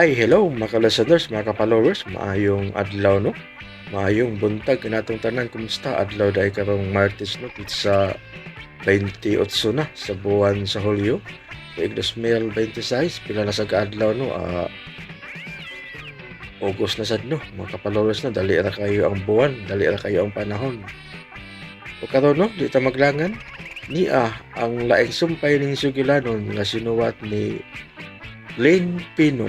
Hi, hello mga ka-listeners, mga ka-followers, maayong adlaw, no? Maayong buntag kanatong tanan, kumusta? Adlaw dahil karong Martes, no? Pizza 28 na sa buwan sa Hulyo. Tuig 2026, pila na sa kaadlaw, no? August na sad, no? Mga ka-followers, no? Dali ra kayo ang buwan, dali ra kayo ang panahon. O karon, no? Di ta maglangan. Nia ang laing sumpay ning sugilanon nga sinuwat ni Lynn Pino.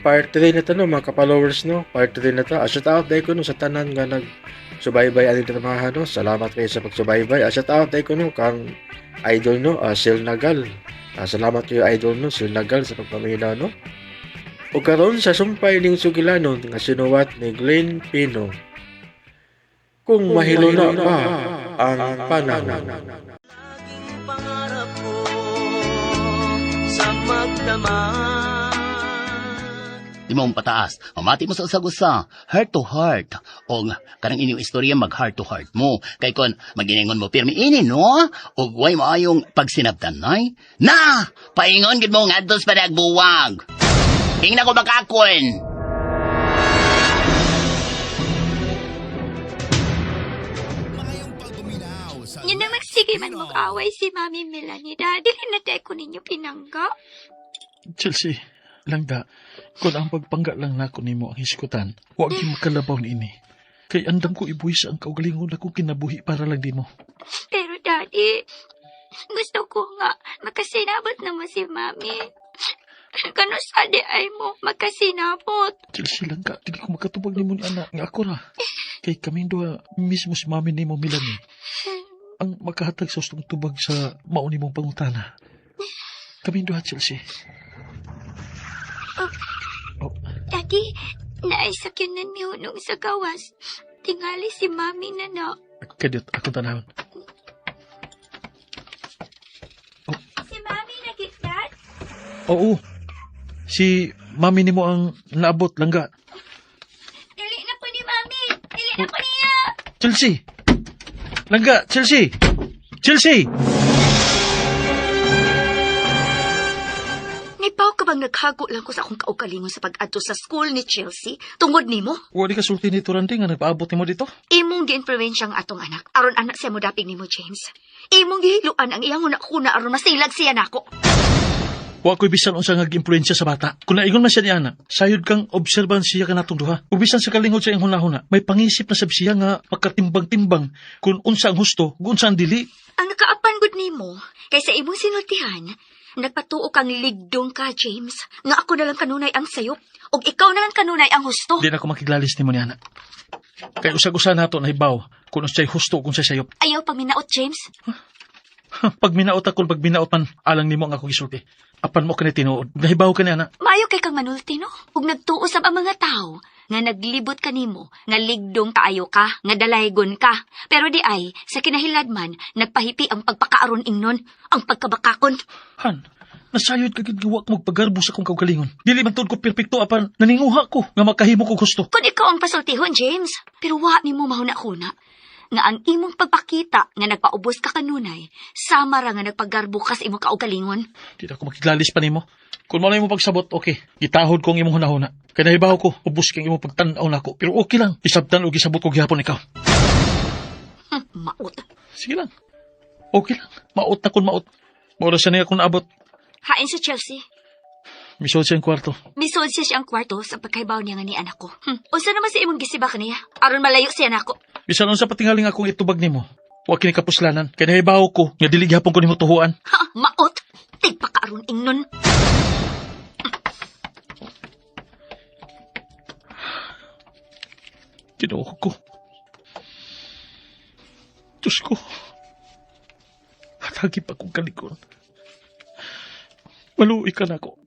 Part 3 na ta, no, mga ka-followers, no? Part 3 na ta. Shout out dahil ko, no, sa tanan nga nagsubaybay ani dramahan, no? Salamat kayo sa pagsubaybay. Shout out dahil ko, no, kang idol, no, Sil Nagal. Salamat kayo, idol, no, Sil Nagal, sa pagpamila, no? O karon sa sumpay ning sugilanon nga sinuwat ni Glenn Pino. Kung mahiluna pa ang panahon. Laging pangarap ko sa magdamag. Di mo pataas. Mamati mo sa usag-usa. Heart to heart. O kanang inyong istorya mag heart to heart mo. Kay kon maginingon mo pirmi ini, no? Og way maayong pagsinabtan, nay. Na! Paingon gid mo ngadto sa panagbuwag. Ingna ko bakakon. Yun na magsige man mag-away si Mami Melanie. Dili na tayo ko ninyo pinangga. Chelsea, langga, kung ang pagpangga lang nako nimo ang hisgutan, wa gyud makalabaw niini. Kay andam ko ibuhis ang kaugalingon akong kinabuhi para lang nimo. Pero Daddy, gusto ko nga makasinabot na mo si Mami. Kano sa di ay mo makasinabot. Chelsea, langga, dili ko makatubag nimo ni anak nga ako ra. Kay kaming duha mismo si mami nimo Melanie ang makahatag sa ustong tubag sa mao nimong pangutana. Kaming duha, Chelsea. Oh. Daddy, naisakyanan mi hunong sa gawas. Tingali si Mami na na. Kadiyot, akong tanahon. Oh. Si Mami na Dad? Oo. Si mami nimo ang naabot, langga. Dili na po ni Mami. Dili na po niya. Chelsea! Langga, Chelsea! Chelsea! Nipaw ka bang naghago lang ko sa akong kaugalingon sa pag-adto sa school ni Chelsea tungod nimo? Wala ka sulti ni Randy nga nagpaabot nimo dito. Imong giinfluensya ang atong anak. Aron anak siya mo dapig nimo, James. Imong gihiluan ang iyang huna-huna aron masilag siya nako. Wa ko'y bisan unsa nga giimpluwensya sa bata. Kung naingon man siya ni ana, sayod kang obserban siya kanatong duha. Ug bisan sa kalingod sa iyang hunahuna, may pangisip na sab siya nga makatimbang-timbang kung unsa ang husto ug unsa ang dili. Ang nakaapan gud nimo kay sa imong sinultihan, nagpatuo kang ligdong ka, James, nga ako na lang kanunay ang sayop ug ikaw na lang kanunay ang husto. Di na ako makiglalis nimo ni ana. Kay usag-usa nato nahibaw kung unsay husto ug unsay sayop. Ayaw pagminaot, James. Pag minaot ako, pag minaot man, alang nimo ang ako gisulti. Apan mo kani tinuod. Nahibaw ka ni ana. Maayo kay kang manulti, no? Ug nagtuo sab ang mga tao nga naglibot kanimo, nga ligdong kaayo ka, nga dalaygon ka. Pero di ay, sa kinahiladman, nagpahipi ang pagpakaaron ingnon, ang pagkabakakon. Han, nasayod ka gid nga wa ko magpagarbo sa akong kaugalingon. Dili man tuod ko perpekto apan naninguha ko nga makahimo ko gusto. Kung ikaw ang pasultihon, James, pero wa nimo mahuna-huna nga ang imong pagpakita nga nagpaubos ka kanunay, sama ra nga nagpagarbo ka sa imong kaugalingon. Di na ako makiglalis pa nimo. Kung mo na imong pagsabot, okay. Gitahod ko ang imong hunahuna. Kay nahibaw ko, ubos kang imong pagtan-aw nako. Pero okay lang. Isabtan og isabot ko gihapon ikaw. Maot. Sige lang. Okay lang. Maot na kun maot. Maura siya niya kung naabot. Hain sa Chelsea. Misod siya ang kwarto. Misod siya siyang kwarto sa pagkaibaw niya nga ni anak ko. Unsa naman sa imong gisiba kaniya? Aron malayo siya nako. Bisan unsa patingaling akong itubag nimo. Wa kini kapuslanan. Kay nahibaw ko nga dili gihapon ko nimo tuhuan. Ha, maot. Tigpakaaron ingnon. Ginoo ko. Diyos ko. Hatagi pa kong kalikon. Maluoy ka na ako.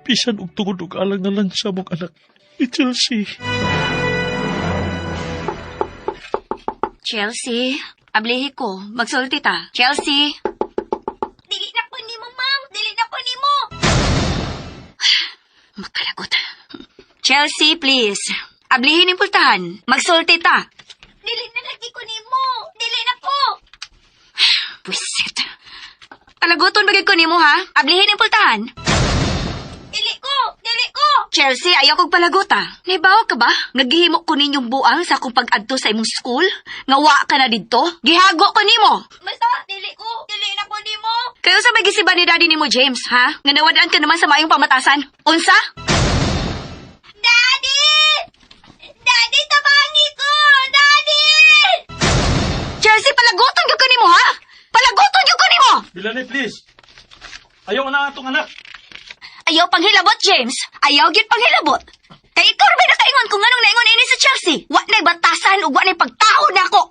Bisan og tungod og alang na lang sa mong anak ni Chelsea. Chelsea, ablihi ko. Magsulti ta. Chelsea. Dili na ko nimo, ma'am. Dili na ko nimo. Makalagot. Chelsea, please. Ablihin ni pultahan. Magsulti ta. Dili na lagi ko nimo. Dili na ko. Pwisit. Palaguton bagay ko nimo, ha? Ablihin ni pultahan. Chelsea, ayaw kong palagot ah. Naibaw ka ba? Nagihimo ko ninyong buang sa akong pag-adto sa imong school? Nga wa ka na didto? Gihago ko nimo. Basta, dili ko. Dili na ko nimo. Kayo sa may gisiba ni daddy nimo, James, ha? Nga nawadaan ka naman sa maayong pamatasan. Unsa? Daddy! Daddy, tabangi ko! Daddy! Chelsea, palaguton gyud ko nimo, ha? Palaguton gyud ko nimo! Bilani, please. Ayaw na atong anak. Ayaw panghilabot, James. Ayaw gyud panghilabot. Kay ikaw ra may nakaingon kung nganong naingon ini si Chelsea. Wa na'y batasan ug wa na'y pagtahod nako.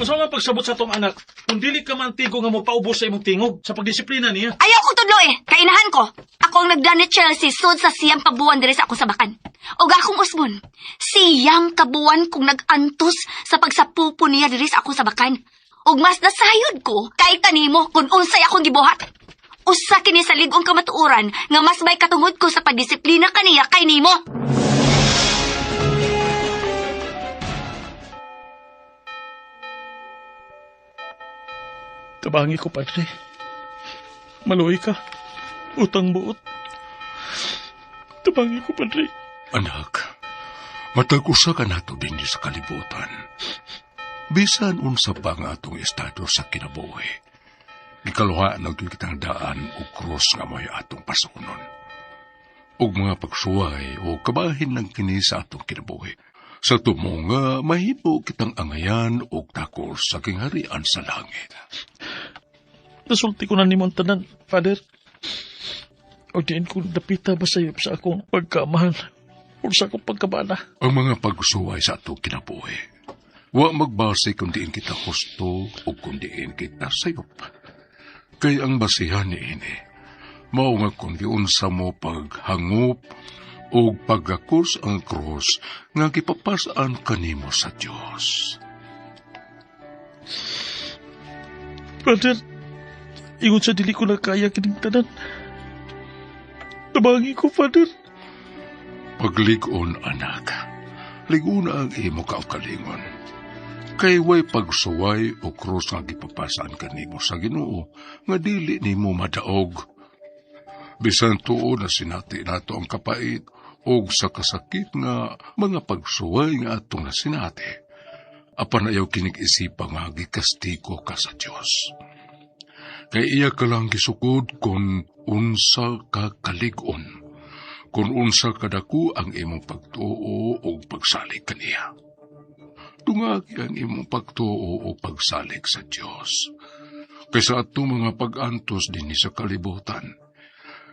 Unsa man pagsabot sa atong anak, kung dili ka man tigo nga mopaubos sa imong tingog sa pagdisiplina niya. Ayaw kong tudlo eh. Kainahan ko. Ako ang nagdan ni Chelsea sud sa siyang pabuwan diri sa akong sabakan. Og akong usbon, siyang kabuwan kong nag-antos sa pagsapupo niya diri sa akong sabakan. Og mas nasayod ko kay kanimo kung unsay akong gibuhat. Usa kini sa lig-ong kamatuoran nga mas may katungod ko sa pagdisiplina kaniya kay nimo. Tabangi ko, padre. Maluoy ka. Utang buot. Tabangi ko, padre. Anak, matag usa ka nato dinhi sa kalibutan. Bisan unsa pa ang atong estado sa kinabuhi. Gikaluha na gyud kitang daan og krus nga mo'y atong pasunon. Og mga pagsuway o kabahin lang kini sa atong kinabuhi. Sa tumo nga mahimo kitang angayan og takos sa kingharian sa langit. Nasulti ko na nimo ang tanan, Father. O diin ko dapita ba sa'yo sa akong pagkamahan o sa akong pagkabana. Ang mga pagsuway sa atong kinabuhi. Wa magbase kung diin kita husto o kung diin kita sayop. Kay ang basihan niini, mao nga kung giunsa mo paghangup o paggakus ang krus nga gipapas-an kanimo sa Dios. Brother, ingon sa dili ko na kaya kining tanan. Tabangi ko, Father. Paglig-on, anak, ligon ang imo kaugalingon. Kay way pagsuway o krus nga gipapasan kanimo sa Ginoo nga dili nimo madaog. Bisan tuo na sinati nato ang kapait og sa kasakit nga mga pagsuway nga atong nasinati. Apan ayaw kinig-isipa nga gikastigo ka sa Dios. Kay iya ka lang gisukod kung unsa ka kalig-on, kung unsa kadako ang imong pagtuo o pagsalig kaniya. Tungagi ang imong pagtuo o pagsalig sa Dios. Kaysa atong mga pag-antos dinhi sa kalibutan,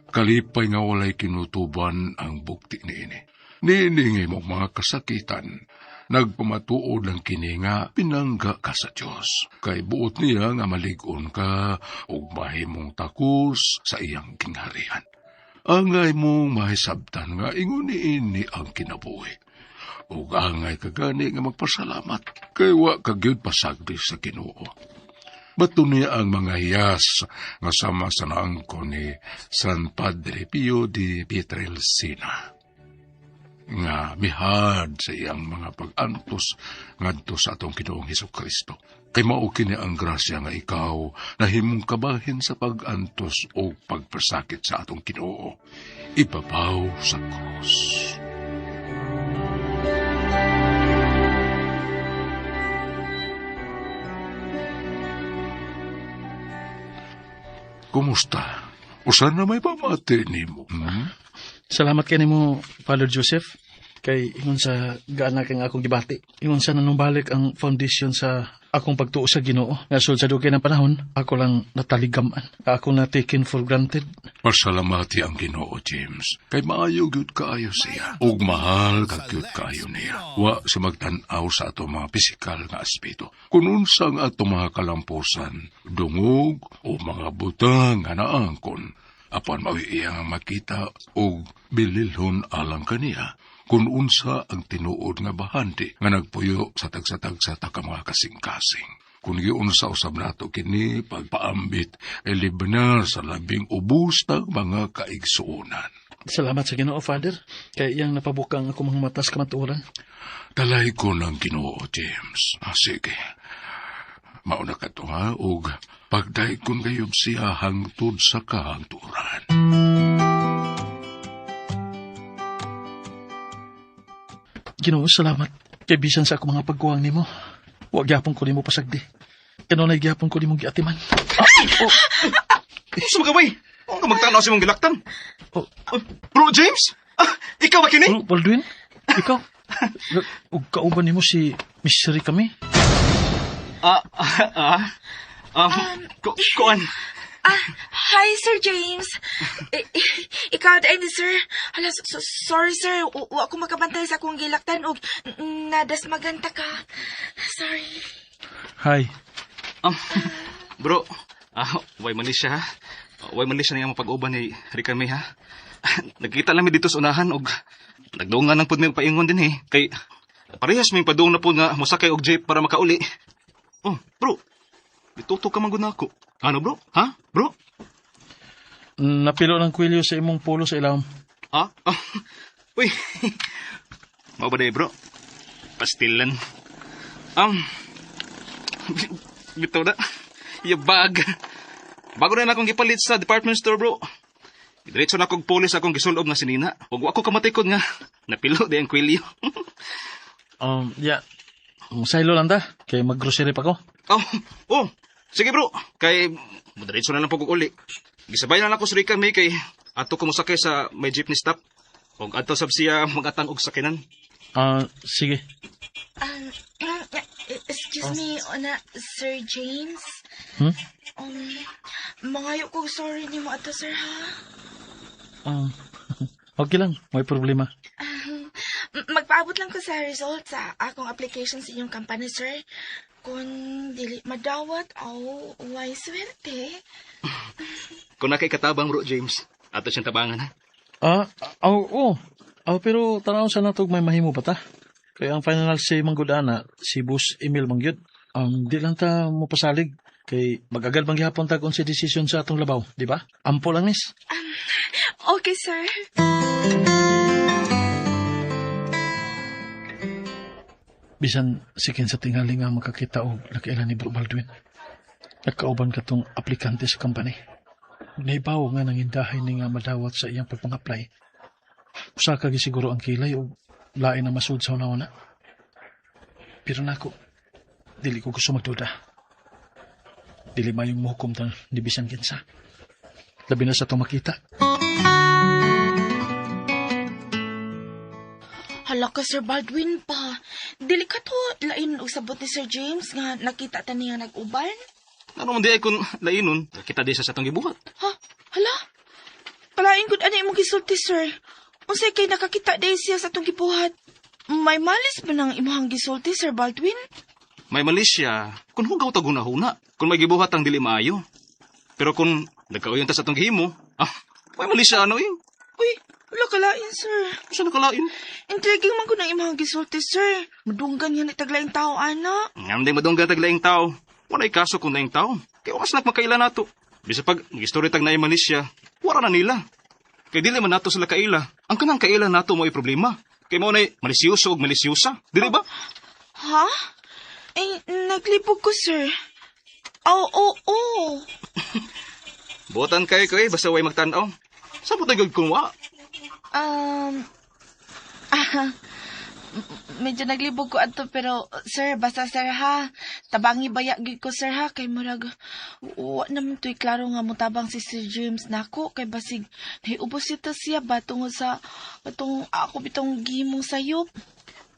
kalipay nga walay kinutuban ang bukti niini. Niini nga imong mga kasakitan, nagpamatuod lang kini nga pinangga ka sa Dios. Kay buot niya nga malig-on ka ug mahimong takos sa iyang kingharian. Angay mong mahisabtan nga ingon niini ang kinabuhi. Ug angay kagani nga magpasalamat kay wa ka gyud pasagdi sa Ginoo. Bato niya ang mga hiyas nga sama sa naangko ni San Padre Pio di Pietrelcina nga mihad sa iyang mga pag-antos ngadto sa atong Ginoong Hesus Kristo. Kay mao kini ang grasya nga ikaw nahimong kabahin sa pag-antos o pagpasakit sa atong Ginoo ibabaw sa krus. Kumusta? Usa na may pamati nimo? Hmm? Salamat kay nimo, Father Joseph. Kay ingon sa gaan na kang akong gibati. Ingon sa nanumbalik ang foundation sa akong pagtuo sa Ginoo. Nga sul sa dugay ng panahon, ako lang nataligaman. Ako na taken for granted. Pasalamati ang Ginoo, James. Kay maayo gyud kaayo siya. Ug mahal ka gyud kaayo niya. Wa sa magtan-aw sa ato mga pisikal nga aspeto. Kun unsa ang ato mga kalampusan, dungog o mga butang nga naangkon, apan mao iya nga makita og bililhon alang kaniya kung unsa ang tinuod nga bahandi nga nagpuyo sa tagsa-tagsa ta ka mga kasing-kasing. Kung giunsa usab nato kini pagpaambit ay libnar sa labing ubos ng mga kaigsuonan. Salamat sa Ginoo, Father. Kay iyang napabukang ako mga mata sa kamatuoran. Talay ko ng Ginoo, James. Ah, sige. Mauna ka to ha, ug pagdaikon kayob siya hangtod sa kahangturan. Ginoo, salamat. Kay bisan sa ako mga pagkuwang nimo, wa gyapon ko nimo pasagdi. Kanunay gyapon ko nimo giatiman. Ah, oh, Sa mga way, huwag ka magtanaw sa imong gilaktan. Oh. Bro James? Ah, ikaw ba kini? Bro, Baldwin, ikaw. Ug kauban nimo si Miss kami. Ah, ah, ah. Kuan. Hi, Sir James. Ikaw dai ni sir. Hala, sorry sir. Wa ko makabantay sa akong gilaktan og nadasmagan ta ka. Sorry. Hi. Bro, way man ni siya, ha? Way man ni siya nga mapag-uban ni Rica May, ha? Nagkita lang mi dito sa unahan og nagdungan lang pud mi og paingon din eh. Kay parehas mi padung na pud nga mosakay og jeep para makauli. Oh, bro. Dituto ka man gud nako. Ano bro? Ha? Bro? Napilo ng kwilyo sa imong polo sa ilawom. Ah? Ah. Uy. Mao ba day, bro? Pastilan. Bitaw na. Yabag. Bago na akong gipalit sa department store, bro. Diretso na akong pulis akong gisulob nga sinina. Ug wa ko kamatikod nga. Napilo di ang kwilyo. Yeah. Saylo lang ta. Kay mag-grocery pa ko. Oh, oh. Sige bro, kay diretso na lang po kog uli. Gisabay na lang ako sa Rica May kay ato ko mosakay sa may jeepney stop. Og adto sab siya magatang og sakinan. Ah, sige. Excuse me, ona Sir James. Hmm? Mangayo ko sorry nimo ato sir ha. Okay lang. May problema. Magpaabot lang ko sa result sa akong application sa inyong company, sir. Kung dili madawat, aw, way swerte. Kung nakay katabang bro James, ato siyang tabangan ha. Ah, oo. Oh, oh. Pero tanaw sa natog may mahimo pa ta. Kaya ang final say manggod ana, si Boss Emil mangyud. Di lang ta mopasalig kay magagad man gihapon ta kung si decision sa atong labaw, di ba? Ampo lang nis. Okay, sir. Bisan sikin sa tingali nga makakita og nakaila ni Bro Baldwin. Nagkauban katong aplikante sa company. Naibaw nga nangindahay ni nga madawat sa iyang pagpang-apply. Usa ka gisiguro ang kilay og lain na masud sa una-una. Pero nako, dili ko gusto magduda. Dili mayong muhukom ta ni bisan kinsa. Labi na sa itong makita. Hala ka, Sir Baldwin pa. Dili ka to lain og sabot ni Sir James nga nakita ta niya nag-uban. Ano man di ay kung lainon, kita di sa atong gibuhat. Ha? Hala? Kalain gud ani imong gisulti, sir. Unsay kay nakakita day siya sa atong gibuhat? May malis ba nang imong gisulti, Sir Baldwin? May mali siya kung hugaw ta gunahuna, kung may gibuhat ang dili maayo. Pero kung nagkauyon ta sa atong gihimo, may mali siya ano eh. Uy, wala kalain, sir. Unsa na kalain? Intriguing man gud ang imong gisulti, sir. Madunggan yan itaglaing tao, ana. Ngam di madunggan tag laing tao. Walay kaso kung laing tao. Kay wakas nagmakaila nato. Bisa pag mag-istorya tag naay mali siya, wala na nila. Kay dili man nato sila kaila. Ang kanang kaila nato mo ay problema. Kay mao nay malisyoso og malisyosa. Dili ba? Ha? Eh, naglibog ko, sir. Oo, oo, oo. Buotan kayo ko eh, basta way magtan-aw. Sa gyud kung wa. Medyo naglibog ko adto pero sir, basta sir ha. Tabangi baya gyud ko sir ha kay murag wa naman to'y klaro nga motabang si Sir James nako kay basig nahiubos ito siya ba tungod sa atong ako bitong gihimong sayop.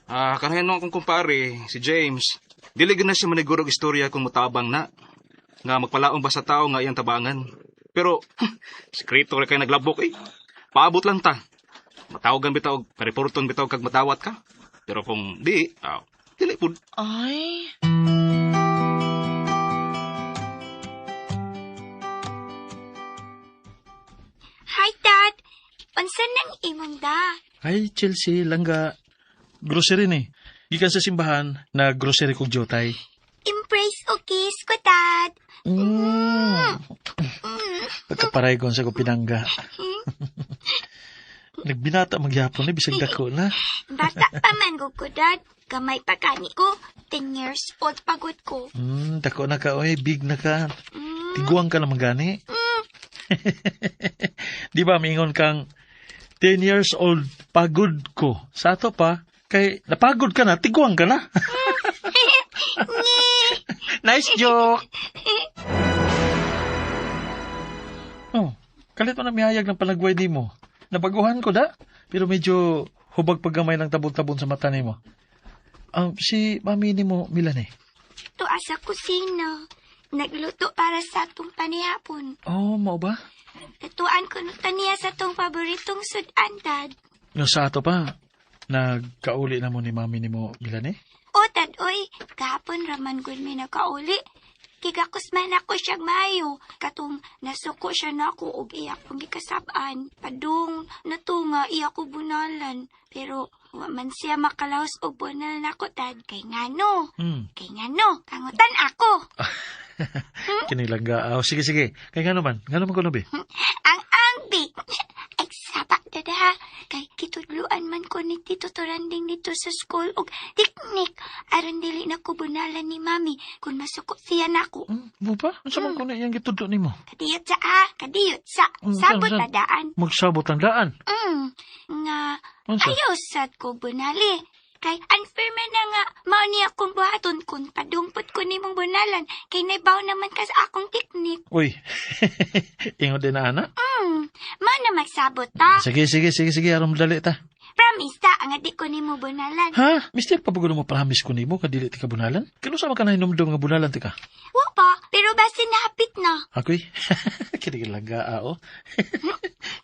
Ah, kanayan no akong kumpare, si James. Dili gyud na siya maniguro og istorya kung motabang na. Nga magpalaong ba sa tao nga iyang tabangan. Pero, sekreto ra kay naglabok eh. Paabot lang ta. Matawagan bitaw, pareporton bitaw kag matawat ka. Pero kung di, dili pud. Ay. Hi, Dad. Unsa nang imong da? Hi, Chelsea, langga. Grocery ni. Gikan sa simbahan, na grocery kog jotay. Embrace o kiss ko, Dad. Pagkaparaygon sa ko pinangga. Nagbinata magyapon ni bisag dako na. Bata pa man ko, Dad. Gamay pa kani ko. 10 years old pagod ko. Dako na ka, oy, big na ka. Tiguang ka naman gani. Di ba, mingon kang 10 years old pagod ko. Sa ato pa, Kay napagod ka na, tiguang ka na. Nice joke. Oh, kalit mo na mihayag ng palagway nimo. Nabaguhan ko da, pero medyo hubag paggamay ng tabon-tabon sa mata nimo. Si mami nimo Milan eh. Tuwa sa kusina. Nagluto para sa atong panihapon. Oh, mao ba? Natuan ko no taniya sa atong paboritong sudan, Dad. No, sa ato pa, nagkauli na mo ni mami nimo Milan eh. O, Dad, oy, kahapon raman gud mi nakauli. Kigakos man ako siyang mayo. Katong nasuko siya na ako og iya kong gikasab-an. Padung natunga iya ko bunalan. Pero wa man siya makalaos og bunal nako, Dad. Kay ngano? Kay ngano? Kangutan ako. Kinilangga. Oh, sige, sige. Kay ngano man? Ngano man ko be? Ang angbi. Ay, saba, dada ha. Kay kitudluan man ko ni Tito Toranding dito sa school og teknik. Aron dili na ko bunalan ni Mami kung masuko siya nako. Mo ba? Unsa man ko na iyang gitudlo nimo? Kadiyot sa ha, kadiyot sa. Sabot saan, saan? na daan. Magsabot ang daan. Nga, Unsa? ayaw sad ko bunali. Kay unfair man na nga, mao niya akong buhaton kung padungpot ko nimong bunalan. Kay naibaw naman ka sa akong teknik. Uy. Ingon din na ana. Mao na magsabot ta. Sige, sige, sige, sige. Aron dali ta. Promise ta, ang di ko nimo bunalan. Ha? Mister, pabago mo promise ko nimo kadili ti ka bunalan? Kano sa ka nahinumdum nga bunalan ti ka? Wa pa, pero basin hapit na. Ako'y? Kinigilangga, oh.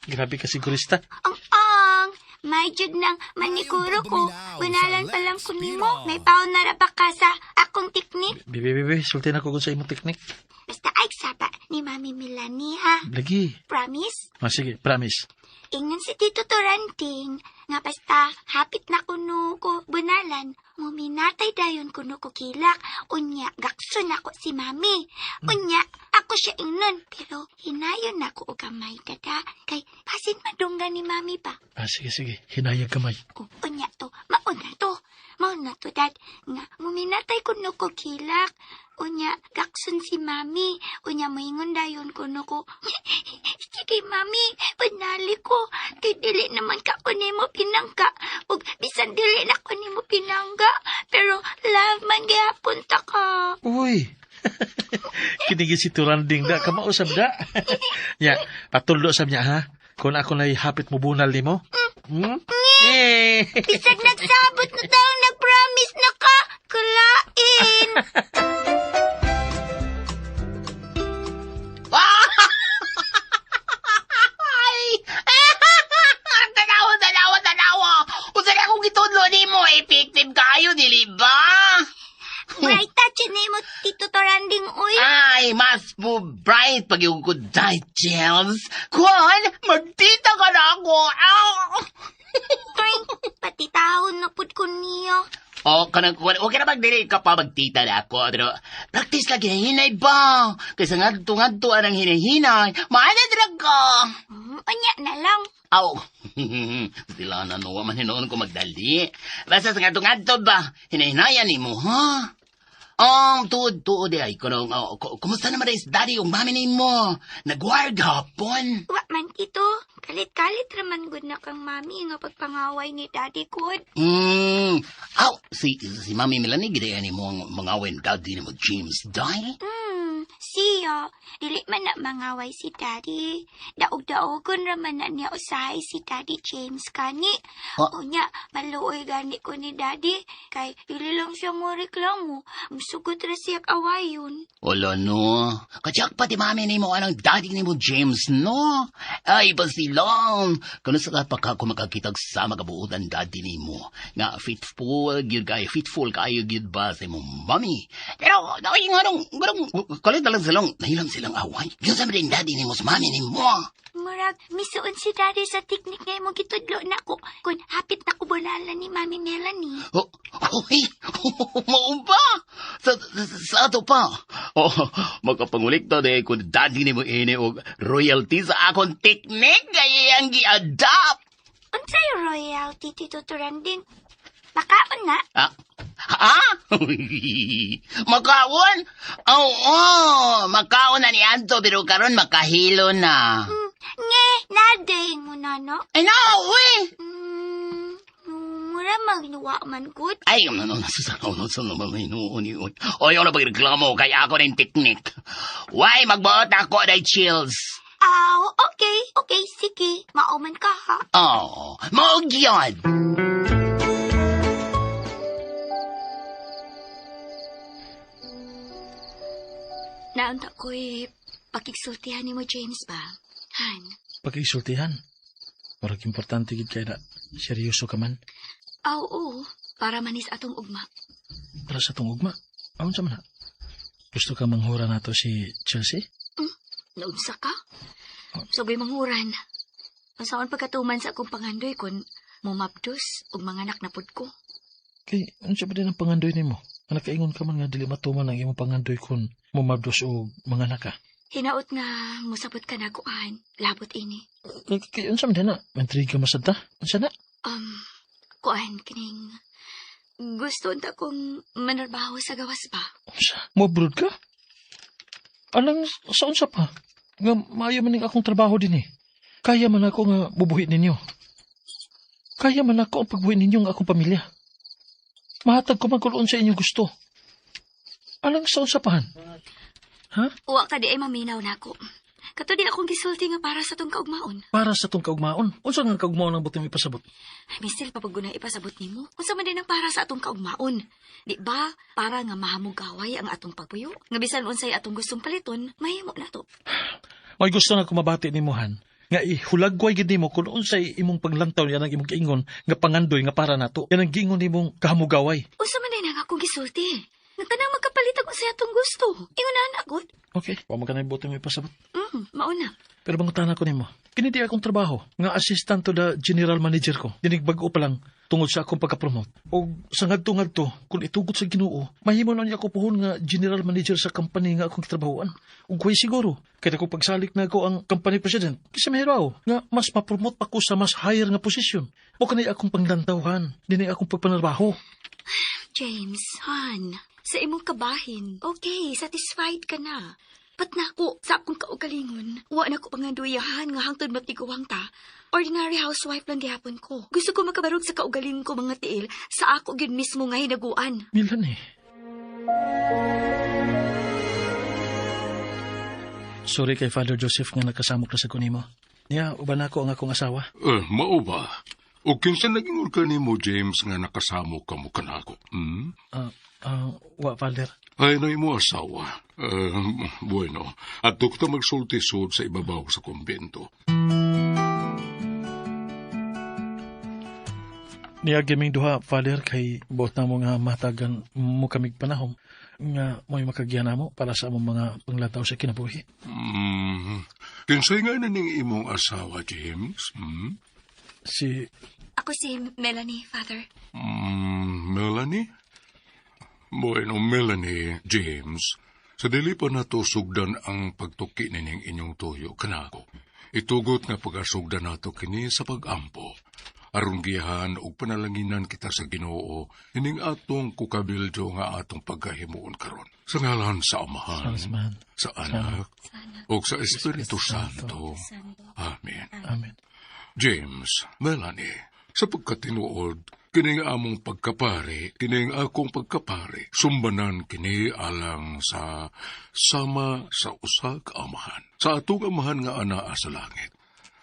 Grabe ka sigurista. Ang, may jud nang manikuro ko. Bunalan pa lang ko nimo. May paon na ra ba ka sa akong teknik? Bibi, bibi, sulti na ko kung sa imong teknik. Basta ay saba ni Mami Melanie ha. Lagi. Promise? Ah, sige, promise. Ingon si Tito Toranting nga basta hapit na kuno ko bunalan, muminatay dayon kuno ko kilak. Unya, gakson ako si Mami. Unya, ako siya ingnon, pero hinayon na ko og gamay dada kay pasin madunggan ni Mami ba. Ah, sige, sige. Hinayag kamay. O, unya to, mauna to. Mauna to, Dad, nga muminatay kuno ko kilak. Unya, gakson si Mami. Unya, moingon dayon kuno ko. Sige, Mami, panali ko. Kay dili naman ka ko nimo pinangga. Ug bisan dili na ko nimo pinangga. Pero love man gihapon ta ka. Uy. Kinigi si Turanding da. Kamausap da. Ya, patuldo sab niya, ha? Kung ako na'y hapit mo bunal nimo. Hmm? Eh. Bisag nagsabot na taong nag-promise na ka. Kulain. Ay! Tanawa, tanawa, tanawa! Unsa na akong gitudlo nimo, effective kayo, dili ba? Bright touch nimo, Tito Toranding, uy. Ay, mas mo bright pag yung good diet, James. Kwan, magtita ka na ako. Ow! Tring, pati taon na pud ko niyo. O, kanang, okay na magdili ka pa magtita na ako. Pero, practice lang hinahinay ba? Kaysa ngadto-ngadto ang hinahinay, maanad ra ka. Unya na lang. Aw, sila na no, man hinoon ko magdali. Basta sa ngadto-ngadto ba, hinahinayan nimo, ha? Tuod, tuod, ay, kanang, oh, kumusta naman is daddy yung mami nimo? Nagwire gapon. Wa man, Tito. Kalit-kalit raman gud na kang mami nga pagpangaway ni Daddy gud. Aw, si mami Melanie, gidaya nimo ang mga awin daddy nimo James, dai? Siya. Dili man na mangaway si Daddy. Daog-daogon raman na niya usahay si Daddy James kani. Ha? Unya, maluoy gani ko ni Daddy. Kay dili lang siya mo reklamo. Musugot ra siya awayon. Wala no. Katsak pati mami nimo anang daddy nimo James, no? Ay, basilong. Kano sa pa ka kung makakitag sa magabuotan daddy nimo. Nga fitful, gyud kayo, fitful kayo gyud ba sa imong mami. Pero, ay, nga nung, kalit na lang silang, nahilang silang away. Yun sa rin daddy nimo sa mami nimo. Murag, misuon si Daddy sa teknik nga imong gitudlo nako kung hapit na ko bunalan ni Mami Melanie. Oh, oy, mao ba? Sa ato pa. Oh, makapangulikta de kung daddy nimo ini og royalty sa akong teknik kay ang gi-adapt. Unsay royalty, Tito Turanding? Makaon na? Ah? Ha? Makaon? Oo, makaon na ni Anto pero karon makahilo na. Nge, nadaing mo na, no? Ay na, uy. Mura Magnuwa man gud. Ay, ano, no, sa no, sa no, no, Oy, ano pagreklamo kay ako rin teknik. Why, magbuot ako day chills. Aw, okay, okay, sige. Mauman ka ha. Oh, maog yun. Naunta ko'y pakigsultihan nimo James ba? Han, Pakisultihan. Murag importante gid kay na seryoso ka man aw oo, para manis atong ugma. para sa tong ugma. Aon sa man na? Gusto ka manghura nato si Chelsea? Naunsa ka? Sugay manguran. Unsaon pagkatuman sa akong pangandoy kon mumabdos og manganak na pud ko. Kay unsa ba din ang pangandoy nimo? Nga nakaingon ka man nga dili matuman ang imong pangandoy kon mumabdos og manganak ka. Hinaot nga mosabot ka na kuan, labot ini. Kay unsa man din na? Intriga masad ta? Unsa na? Kuan kining gusto unta kong manarbaho sa gawas ba? Unsa? Mo-abroad ka? Alang sa unsa pa? Nga maayo man ning akong trabaho din eh. Kaya man ako nga bubuhi ninyo. Kaya man ako ang pagbuhi ninyo nga akong pamilya. Mahatag ko man kung unsa inyong gusto. Alang sa unsa pahan? Wa ka di ay maminaw nako. Kato di akong gisulti nga para sa tong kaugmaon. Para sa tong kaugmaon. Unsa nga kaugmaon ang butim ipasabot? Mister, papaguna ipasabot nimo. Unsa man din ang para sa atong kaugmaon? Di ba para nga mahamugaway ang atong pagpuyo? Nga bisan unsay atong gustong paliton, mahimo na to. May gusto na kumabati nimo han. Nga ihulagway gid nimo kung unsay imong paglantaw yan ang imong giingon nga pangandoy nga para nato. Yan ang giingon nimong kahamugaway. Unsa man din ang akong gisulti? Nga tanang magkapalit ang unsay atong gusto. Ingon na na gud. Okay, wa man kanay butim ipasabot. Mauna. Pero mangutana ko nimo. Kini di akong trabaho nga assistant to the general manager ko. Dinig bag-o pa lang tungod sa akong pagka-promote. Og sa ngadto-ngadto, kung itugot sa Ginoo, mahimo na niya ako puhon nga general manager sa company nga akong trabahoan. Ug way siguro, kay ako pagsalik na ako ang company president, kasi mahiraw nga mas ma-promote pa ko sa mas higher nga posisyon. O kanay akong panglantawhan, dinay akong pagpanarbaho. James, Han, sa imong kabahin, okay, satisfied ka na. Pat nako, sa akong kaugalingon, wa na ko panganduyahan nga hangtod matiguang ta. Ordinary housewife lang gihapon ko. Gusto ko makabarog sa kaugalingon ko mga tiil sa ako gyud mismo nga hinaguan. Milan eh. Sorry kay Father Joseph nga nakasamok na sa kunimo. Niya, uban ako ang akong asawa. Eh, mao ba? O kinsa naging ka nimo, James, nga nakasamo ka mo kanako? Hmm? Wa, Father. Ay, na imo asawa. Bueno, at ta magsulti sud sa ibabaw sa kumbento. Niya gaming duha, Father, kay buot na mo nga matagan mo kamig panahon nga mo'y makagyan na mo para sa among mga panglantaw sa kinabuhi. Kinsay nga na ning imong asawa, James? Hmm? Si Ako si Melanie, Father. Melanie? Bueno, Melanie, James, sa dili pa nato sugdan ang pagtuki nining inyong tuyo kanako. Itugot nga pag-asugdan nato kini sa pag-ampo. Aron giyahan og panalanginan kita sa Ginoo ining atong kukabildo nga atong pagkahimuon karon. Sa ngalan sa Amahan, sa Anak, ug sa Espiritu Santo. Amen. Amen. James, Melanie, sa pagkatinuod, kining among pagkapari, kining akong pagkapari, sumbanan kini alang sa sama sa usa ka amahan. Sa atong amahan nga anaa sa langit,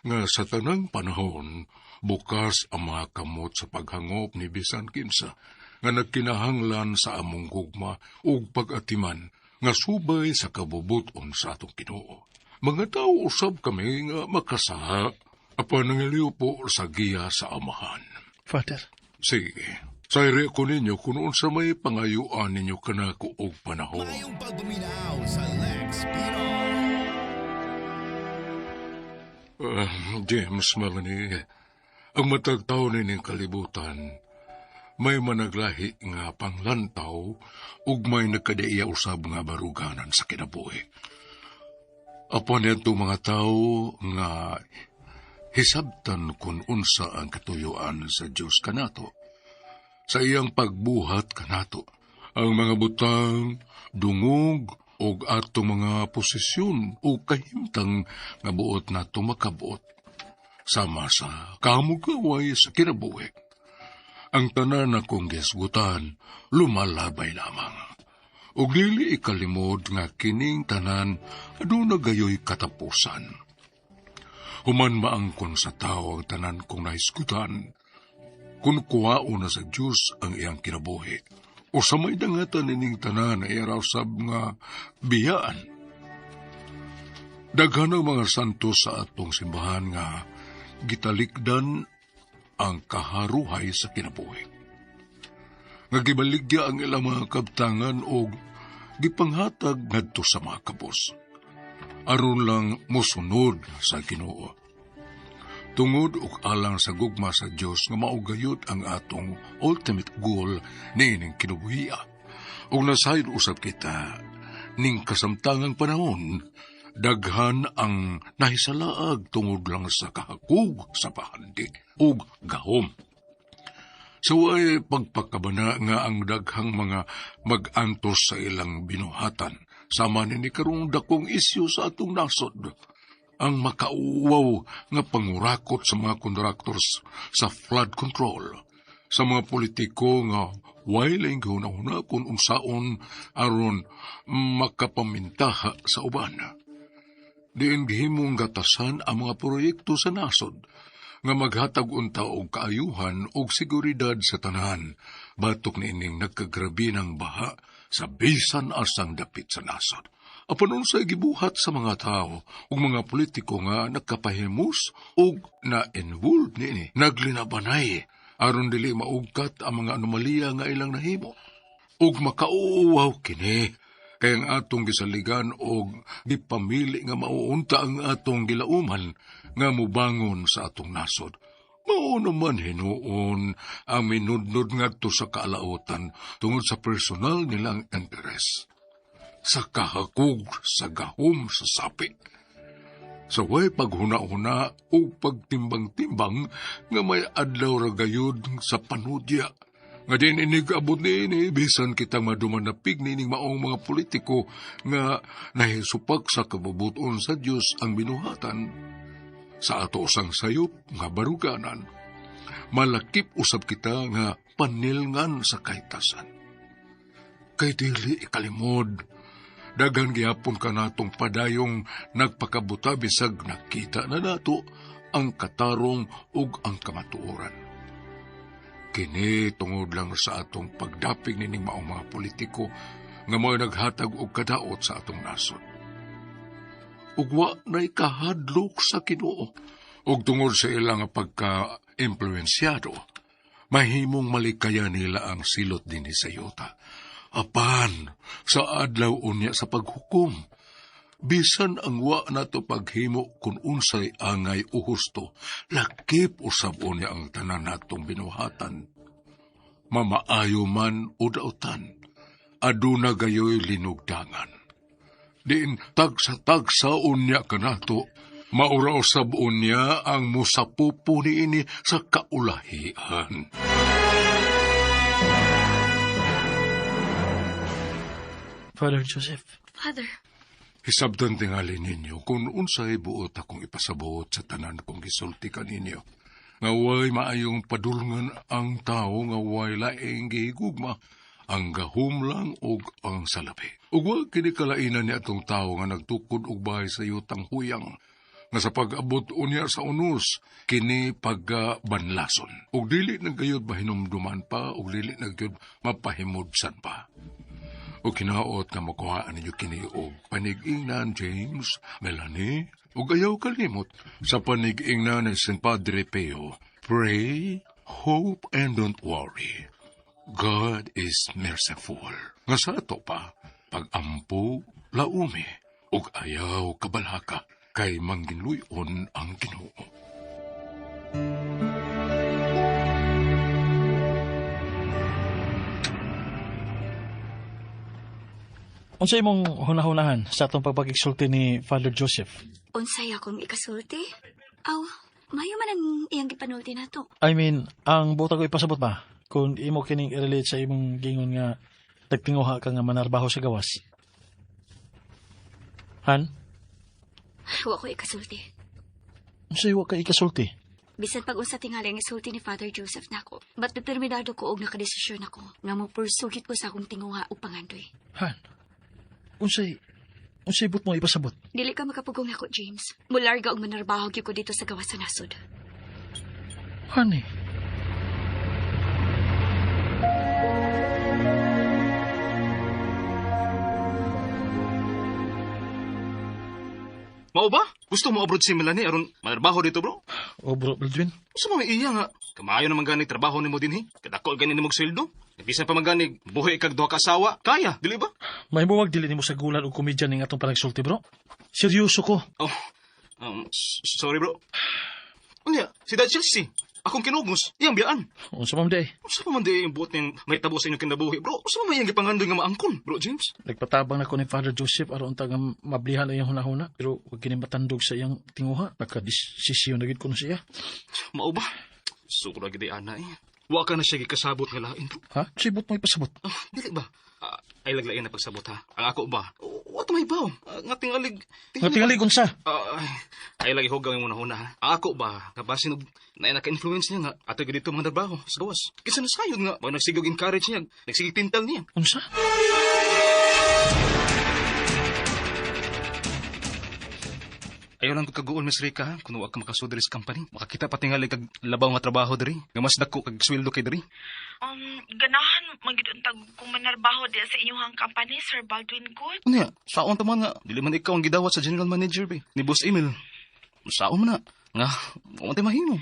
nga sa tanang panahon, bukas ang mga kamot sa paghangop ni bisan kinsa, nga nagkinahanglan sa among gugma ug pag-atiman, nga subay sa kabubuton sa atong Ginoo. Mga tao usab kami nga makasaha, apan nangaliw po sa giya sa amahan. Father. Sige, sayri ko ninyo kung unsa may pangayuan ninyo kanako og panahon. Mayong pagbuminaw sa Lex Pinoy. James, Melanie, ang matag tawo nining kalibutan, may managlahi nga panglantaw ug may nagkadaiya usab nga baruganan sa kinabuhi. Apan niyadtong mga tawo nga hisabtan kung unsa ang katuyuan sa Dios kanato, sa iyang pagbuhat kanato, ang mga butang, dungog, og atong mga posisyon o kahimtang nga buot nato makabuot, sama sa kamugaway sa kinabuhi. Ang tanan akong gisgutan, lumalabay lamang. Ug dili ikalimod nga kining tanan aduna gayoy katapusan. Human maangkon sa tao ang tanan kong nahisgutan, kung kuwao na sa Diyos ang iyang kinabuhi, o sa may dangatan ining tanan ay sab nga biyaan. Daghan ang mga santo sa atong simbahan nga gitalikdan ang kaharuhay sa kinabuhi. Nga gibaligya ang ilang mga kabtangan o gipanghatag ngadto sa mga kabos. Aron lang mosunod sa Ginoo. Tungod ug alang sa gugma sa Dios nga maugayod ang atong ultimate goal niining kinabuhia. Ug nasayod usab kita ning kasamtangang panahon, daghan ang nahisalaag tungod lang sa kahakog sa pahandi ug gahom. Sa way pagpakabana nga ang daghang mga mag-antos sa ilang binuhatan, sama ni karong dakong isyu sa atong nasod, ang makauwaw nga pangurakot sa mga contractors sa flood control, sa mga politiko nga way laing gihuna-huna kung unsaon aron makapamintaha sa uban. Diin gihimong gatasan ang mga proyekto sa nasod nga maghatag unta og kaayuhan og seguridad sa tanan batok niining nagkagrabe ng baha sa bisan asang dapit sa nasod. Apan unsay gibuhat sa mga tao ug mga politiko nga nagkapahimus ug na-involved niini, naglinabanay aron dili maugkat ang mga anomalya nga ilang nahimo. Ug makauwaw kini kay ang atong gisaligan og gipamili nga mauunta ang atong gilauman nga mubangon sa atong nasod. Mao naman hinuon ang minudnod ngadto sa kaalautan tungod sa personal nilang interes, sa kahakog sa gahom sa sapi. Sa way paghuna-huna o pagtimbang-timbang nga may adlaw ra gayud sa panudya. Nga din inig abot niini, bisan kita madumanapig niining maong mga politiko nga nahisupak sa kabubuton sa Dios ang binuhatan. Sa ato sang sayop nga baruganan, malakip usab kita nga panilngan sa kahitasan. Kay dili ikalimod, daghan gihapon kanatong padayong nagpakabuta bisag nakita na nato ang katarong ug ang kamatuoran. Kini tungod lang sa atong pagdapig nining maong mga politiko nga mao'y naghatag og kadaot sa atong nasod. Ug wa na'y kahadlok sa Ginoo. Ug tungod sa ilang pagka-impluensyado, mahimong malikaya nila ang silot dinhi sa yuta. Apan sa adlaw unya sa paghukom, bisan ang wa nato paghimo kung unsay angay o husto, lakip usab unya ang tanan natong binuhatan. Mamaayo man o dautan, aduna gayoy linugdangan. Diin tagsa-tagsa unya kanato, maura usab unya ang musapupo niini sa kaulahian. Father Joseph. Father. Hisabdan tingali ninyo kung unsay buot akong ipasabot sa tanan kong gisulti kaninyo. Nga way maayong padulngan ang tao nga way laing gihigugma, ang gahom lang og ang salapi. Ug wa kini kalainan ni atong tao nga nagtukod og bahay sa yutang huyang, nga sa pag-abot unya sa unos, kini pagkabanlason. Ug dili na gayud mahinumduman pa, ug dili na gayud mapahimudsan pa. O kinaot nga makuhaan ninyo kini og panig-ingnan James, Melanie, ug ayaw kalimot sa panig-ingnan ni Saint Padre Pio. Pray, hope, and don't worry. God is merciful. Nga sa ato pa, pag-ampo, laumi, ug ayaw kabalaka, kay mangginluyon ang Ginoo. Unsa imong hunahunahan sa atong pagpagigsulti ni Father Joseph? Unsay akong ikasulti? Aw, mayo man ang iyang gipanulti nato. I mean, ang buta ko ipasabot ba? Kung imo kining i-relate sa imong gingon nga nagtinguha ka nga manarbaho sa gawas. Han? Wa ko ikasulti. Unsay wa ka ikasulti? Bisan pag unsa tingali ang isulti ni Father Joseph nako, but determinado ko og nakadesisyon ako nga mo pursugit ko sa akong tinguha ug pangandoy. Han, unsay but mo ipasabot? Dili ka makapugong nako, James. Mularga og manarbaho gyud ko dito sa gawas sa nasod. Honey. Mao ba? Gusto mo abroad si Melanie aron manarbaho dito, bro? O bro, Baldwin. Usa man may iya nga. Kamayo naman gani trabaho nimo dinhi. Kadako gani nimo og sweldo. Bisan pa man gani buhi kag duha ka asawa, kaya, dili ba? Mahimuwag dili nimo sa gulan og komedya ning atong panagsulti, bro. Seryoso ko. Oh, sorry bro. Unya, si Dad Chelsea, akong kinugos, iyang biyaan. Unsa man day? Usa pa man di yung buot niyang may tabo sa inyong kinabuhi, bro. Usa pa man iyang gipangandoy nga maangkon, bro James. Nagpatabang na ko ni Father Joseph aron ta nga mablihan ang iyang hunahuna, pero wag kini matandog sa iyang tinguha. Nakadesisyon na gid kuno siya. Mao ba? Sukro gid ana eh. Wa ka na siya gikasabot nga lain, bro. Ha? Sibot mo ipasabot. Ah, dili ba? Ay laglain na pagsabot ha. Ang ako ba? Wa may baw. Nga tingalig. Nga tingali unsa? Ay lagi hugaw yung una-una ha. Ang ako ba? Nga basin og na naka-influence niya nga ato gid dito mga trabaho sa gawas. Kinsa na sayod nga mo nagsigog encourage niya, nagsigig tintal niya. Unsa? Ayaw lang ko kaguol, Miss Rica, ha? Kung wa ka makasudri sa company. Makakita pa tingali kag labaw nga trabaho diri. Nga mas dako kag sweldo kay diri. Ganahan man gid untag kung manarbaho diya sa inyong company, Sir Baldwin Good. Unya, saon ta man nga dili man ikaw ang gidawat sa general manager be. Ni Boss Emil. Saon man na nga wa man tay mahimo.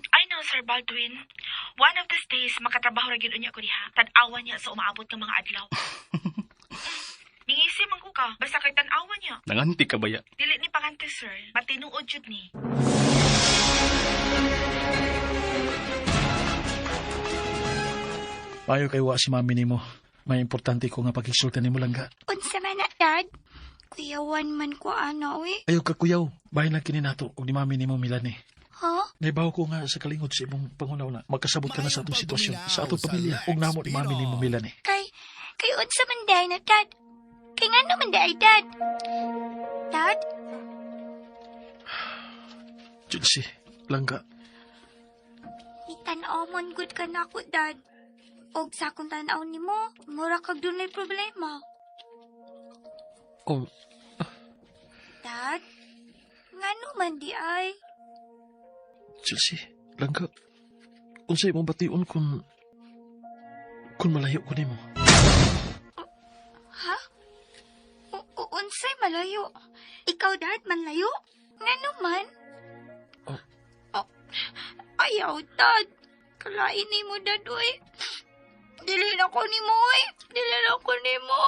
I know, Sir Baldwin. One of these days, makatrabaho ra gyud unya ko diha. Tan-awa niya sa umaabot nga mga adlaw. Ningisi man ko ka, basta kay tan-awa niya. Nanganti ka baya? Dili ni pangante, sir. Matinuod jud ni. Payo kay wa si mami nimo. May importante ko nga pagkisultan nimo langga. Unsa man na, Dad? Kuyawan man ko ana, uy. Ayaw ka kuyaw. Bahin lang kini nato og ni mami nimo Melanie. Ha? Naibaw ko nga sa kalingod sa imong panghuna-una. Magkasabot ka na sa atong sitwasyon, sa atong pamilya, ug namo ni mami nimo Melanie. Kay unsa man day na, Dad? Kay ngano man day, Dad? Dad? Chelsea, langga. Itan-aw man good ka na ako, Dad. Og sa akong tan-aw nimo, mura kag dunay problema. Oh. Dad? Ngano man di ay? Chelsea, langga. Unsay imong bation kung malayo ko nimo? Ha? Unsay malayo? Ikaw, Dad, manlayo? Ngano man? Oh. Oh. Ayaw, Dad. Kalain nimo, Dad, uy. Dili na ko nimo, uy. Dili na ko nimo.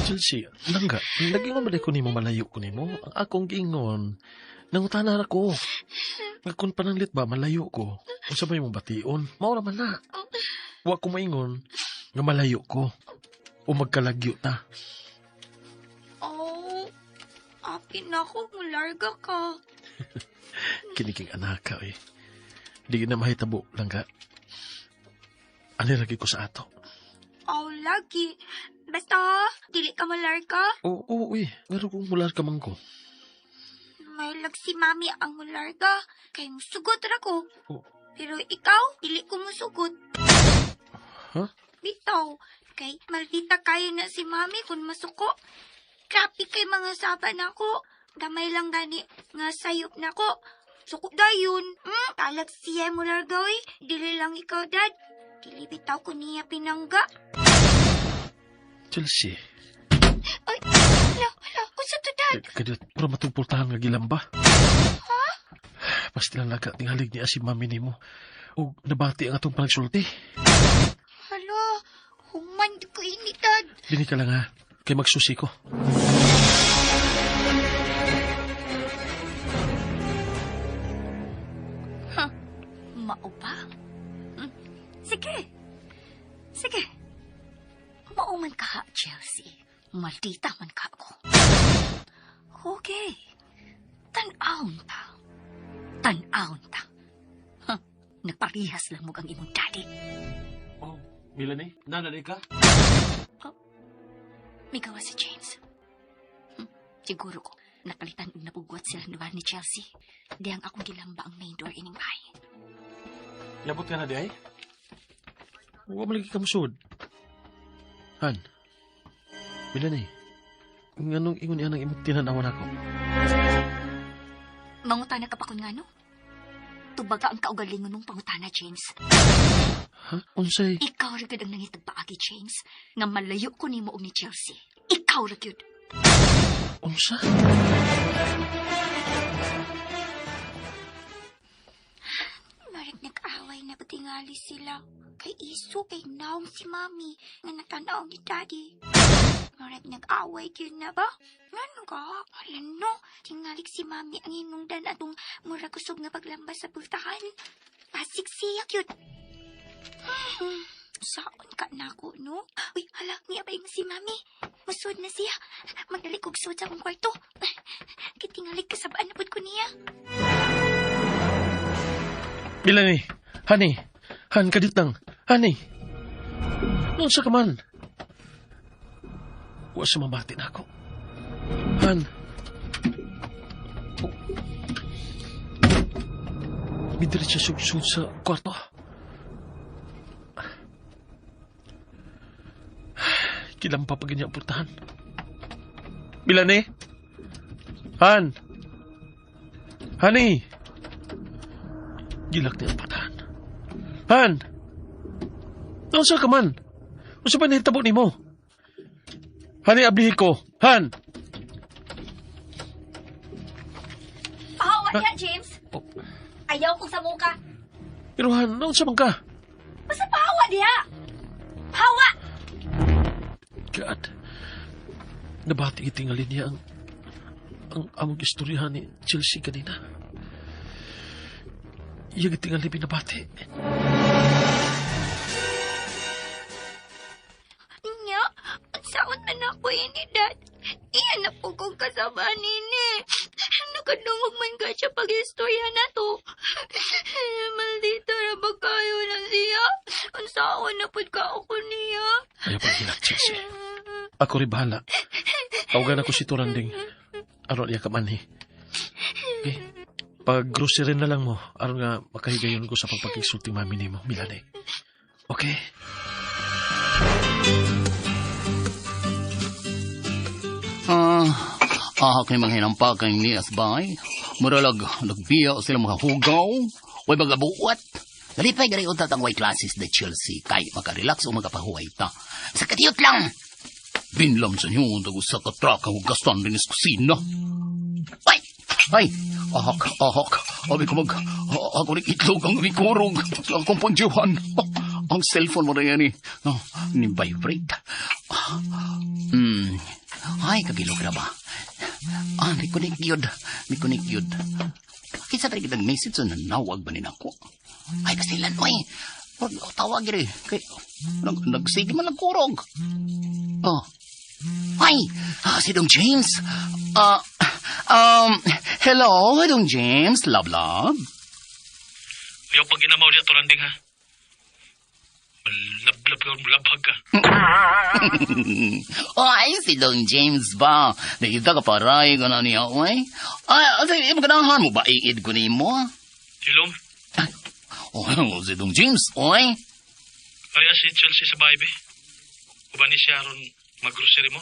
Chelsea, langga. Nagingon ba ko nimo malayo ko nimo? Ang akong giingon, nangutana ra ko. Nga kung pananglit ba, malayo ko. Unsa ba imong bation? Mao ra man na. Wa ko maingon nga malayo ko. O magkalagyo ta. Oh, apin na ako, mularga ka. Kiniking anak ka, eh. Di na mahitabo, langga. Ani lagi ko sa ato. Oh, lagi. Basta, dili ka malarga. Oo, oo, eh. Pero kung mularga man ko. May lag si mami ang mularga. Kay musugot ra ko. Oh. Pero ikaw, dili ko musugot. Huh? Bitaw, kay maldita kayo na si mami kung masuko. Grabe kay mga saba na ko. Gamay lang gani nga sayop na ko. Suko dayon. Talag siya mularga, oy. Dili lang ikaw, Dad. Dili bitaw ko niya pinangga. Chelsea. Ay, hala, hala. Unsa to, Dad? Kadiyot, pura matugpultahan nga gilamba. Ha? Pasti lang laga tingalig niya si mami nimo. Og nabati ang atong panagsulti. Hala, human di ko ini, Dad. Dini ka lang ha, kay magsusi ko. Huh, mao ba? Sige. Sige. Mao man ka, Chelsea. Maldita man ka ako. Okay. Tan-awon ta. Tan-awon ta. Huh, nagparihas lang mo ang imong daddy. Oh, Melanie, nanali ka? Oh, may gawa si James. Siguro ko, napalitan og napugwat silang duha ni Chelsea. Diyang akong gilamba ang main door ining bahay. Yabot ka na di ay? Huwag mo lagi ka musod. Han, Melanie, nganong ingon niya ng imong tinanawan ako? Mangutana ka pa kun ngano? Tubaga ang kaugalingon mong pangutana, James. Ha? Unsay? Ikaw ra gyud ang nangitag paagi, James, nga malayo ko nimo og ni Chelsea. Ikaw ra gyud. Unsa? Marag nag-away na patingali sila. Kay Iso, kay naong si Mami, nga natanaw ni Daddy. Marag nag-away gyud na ba? Ngano ka? Hala no, tingalik si Mami ang hinungdan atong mura kusog nga paglamba sa pultahan. Pasig siya gyud. Saon ka na ako, no? Uy, hala, niya ba yung si Mami? Masud na siya. Magdali kog sud sa akong kwarto. Kitingali kasabaan na pud ko niya. Melanie, honey, Han, kadit lang. Honey. Noon sa kaman. Wa sa mamati na ako. Han. Oh. Midiri siya sugsud sa kwarto. Kilampa pa ganyan ang purtahan. Melanie? Han? Honey? Gilak niya ang purtahan. Han! Naunsa ka man? Unsa pa nahitabo nimo? Hani, ablihi ko. Han! Pahawa niya, James. Oh. Ayaw kong samuka. Pero Han, naunsa man ka? Basta pahawa diha. Hawa! God. Nabati itingalin niya ang among istorya ni Chelsea kanina. Iyang itingalin binabati. Nya, saon man ako ini, Dad. Iyan na po kong kasama nini. Nakadungog man ka siya pag-istorya na to. Maldita ra ba kayo na siya? Ang saon na pud ka ako niya. Ayaw pag hilak, Chelsea. Ako rin bahala. Tawagan ako si Turanding. Aron niya kamanhi. Okay? Pag grocery na lang mo, aron nga makahigayon ko sa pagpakigsulting mami nimo, Milane. Okay? Kay mga hinampakan ni Asbay. Muralag, nagbiya sila mga hugaw. Way bagabuot. Galipay gari utat ang way classes de Chelsea. Kay makarelax o makapahuway ta. Sa katiyot lang! Binlam sa inyo, usa ka truck ang hugasan din sa kusina. Ay! Ay! Ahak, ahak. Abi ko mag... Ako rin itlog ang rikurog sa akong pandiyohan. Ang cellphone mo na yan eh. No, ni vibrate. Ay, kagilog na ba? Ah, may connect yun. May connect yun. Kinsa pa rin kitang message na nanawag ba ni nako? Ay, kasilan, oy. Wag, tawag rin. Kay, nagsige man nagkurog. Oh. Ay, si Dong James. Hello, Dong James. Love, love. Ayaw pag inamaw niya, Turanding, ha? Malablab ka, malabhag ka. Ay, si Don James ba? Nakita ka paray ka na niya, oy. Ay, ay, maganahan mo ba? Iid ko ni mo? Ilom, Oh, si Don James, oy. kaya si Chelsea sa bahay, be. Uban ni siya aron mag-grocery mo?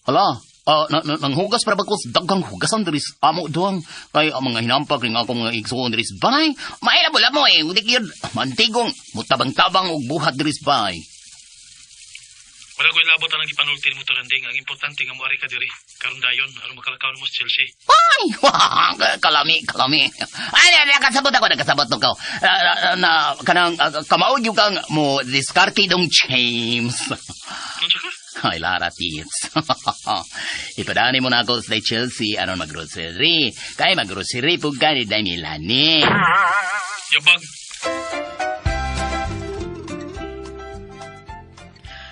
Hala, nanghugas para ba ko sa daghang hugasan diris amo duang kay ang mga hinampak ring akong mga igsuon diris bay. Maila mo eh, udik yun. Mantigong, mutabang-tabang og buhat diris bay. Wala ko ilabot ang gipanulti mo, Turanding. Ang importante nga moari ka diri. Karon dayon, aron makalakaw mo sa Chelsea. Ay, wah, kalami, kalami. Ay, nakasabot ako, nakasabot ko. Na, kanang, kamaod yung kang mo diskarte dong James. Unsa ka? Ay, Lara Tits. Ipadani mo na ako sa Chelsea aron maggrocery. Kay maggrocery po ka ni Damilani. Yabag.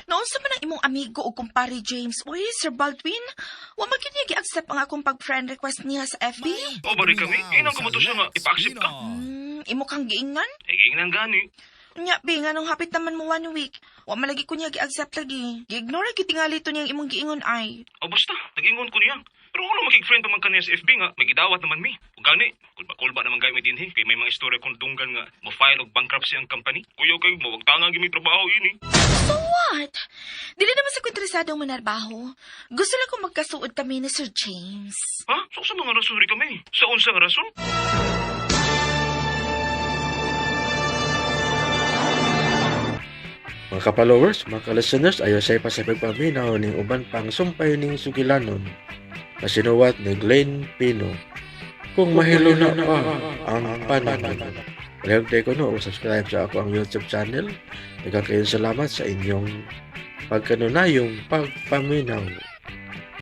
Naunsa man ang imong amigo o kumpare James? Uy, Sir Baldwin, wa man gyud niya gi-accept ang akong pag-friend request niya sa FB. O, bari kami. Inang kumato siya nga. Ipa-accept ka. Imo kang giingnan? Igingan gani. Nya, be, nga nung hapit naman mo 1 week. Wa man lagi ko niya gi-accept lagi. Gi-ignore gyud tingali to niyang imong giingon ay. O, basta. Nag-ingon ko niya. Pero kung makig-friend pa man kaniya sa FB nga, may gidawat naman mi. Ug gani, kulba-kulba naman gay mi dinhi kay may mga istorya kung dunggan nga mo-file og bankruptcy ang company. Kuya kay mawagtanga gyud mi trabaho ini. So what? Dili naman sa ko interesadong manarbaho. Gusto lang ko magkasuod kami ni Sir James. Ha? Sa unsa mga rason rin kami? Sa unsa nga rason? Mga ka-followers, mga ka-listeners, ayo say pa sa pagpaminaw ning uban pang sumpay ning sugilanon na sinuwat ni Glenn Pino. Kung mahilo na pa ang panahon. Palihog ko no, o subscribe sa ako ang YouTube channel. Daghang kayong salamat sa inyong pagkanunayong pagpaminaw.